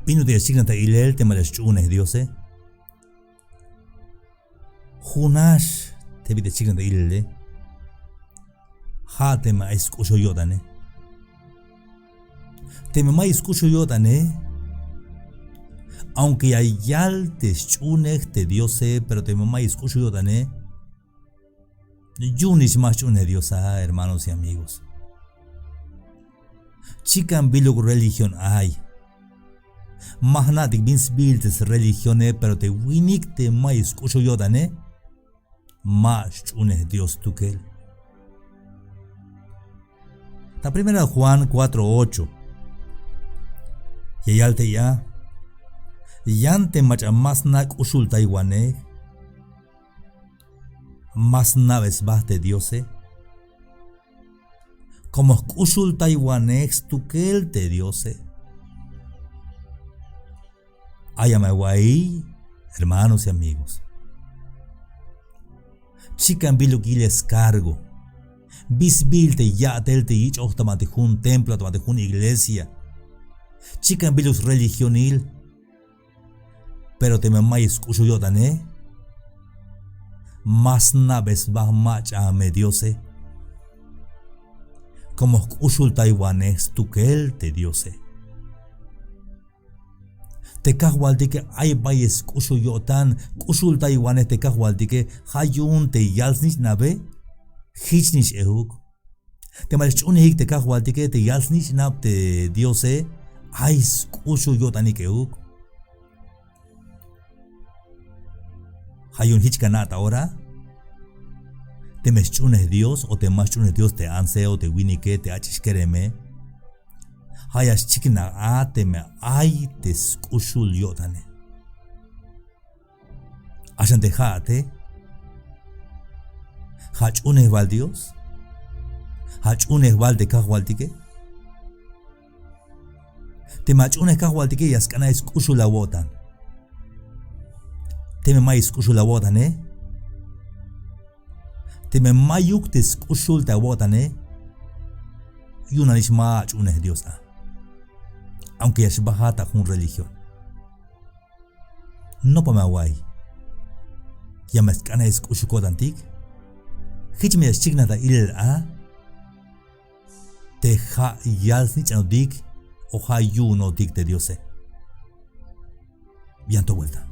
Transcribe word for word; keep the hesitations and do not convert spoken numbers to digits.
Bin ut'il ya xchiknaj ta ilel te mach'a sch'uhunej Diose. Junax te bit'il ya xchiknaj ta ilele, ja' teme ay sk'uxul yo'tane. Teme mayuk sk'uxul yo'tane, aunque ya yal te sch'uhunej te Diose, pero teme mayuk sk'uxul yo'tane, yu'unix ma sch'uhunej Dios a, hermanos y amigos. Chikan biluk religión ay. Ma jna'tik bin sbiil te sreligione, pero te winik te mayuk sk'uxul yo'tane, ma sch'uhunej Dios stukel. Ta primera Juan cuatro ocho ya yal te ya, yan te mach'a ma sna' k'uxultaywanej, ma sna'be sba te Diose. Como jk'uxultaywanej stukel te Diose. Ay a me awa'iy, hermanos y amigos. Chikan biluk yilel skargo, bin sbiil te ya'tel te yich'oj ta banti jun templo, ta banti jun iglesia. Chikan biluk sreligionil. Pero teme mayuk sk'uxul yo'tane, ma sna'be sba mach'a me Diose. Como jk'uxultaywanej stukel te Diose. Te Kajwaltike ay bayel sk'uxul yo'tan, k'uxultaywanej te Kajwaltike, ja' yu'un te yal snich'nabe, jich nix ejuk. Te mach'a sch'uhunejik te Kajwaltike, te yal snich'nab te Diose, ay sk'uxul yo'tanik euk. Ja' yu'un jich ka na' ta ora, teme sch'uhunej Dios o teme ma sch'uhunej Dios te antse o te winike, te ach'ix kereme, ja' ya xchiknaj a teme ay te sk'uxul yo'tane. Axan te ja'ate, ja' ch'uhunej bal Dios, ja' ch'uhunej bal te Kajwaltike. Teme ach'uhunej Kajwaltike, ya sk'an ay sk'uxul awo'tan. Teme mayuk sk'uxul awo'tane, teme mayuk te sk'uxul te awo'tane, yu'un nanix ma ach'uhunej Dios a. Aunque ya xbajat ta jun religión. Nopa me awa'iy. Ya me sk'an ay sk'uxul ko'tantik. Jich me ya xchiknaj ta ilel a. Te ja' yal snich'anotik o ja' yu'unotik te Diose. Yan to vuelta.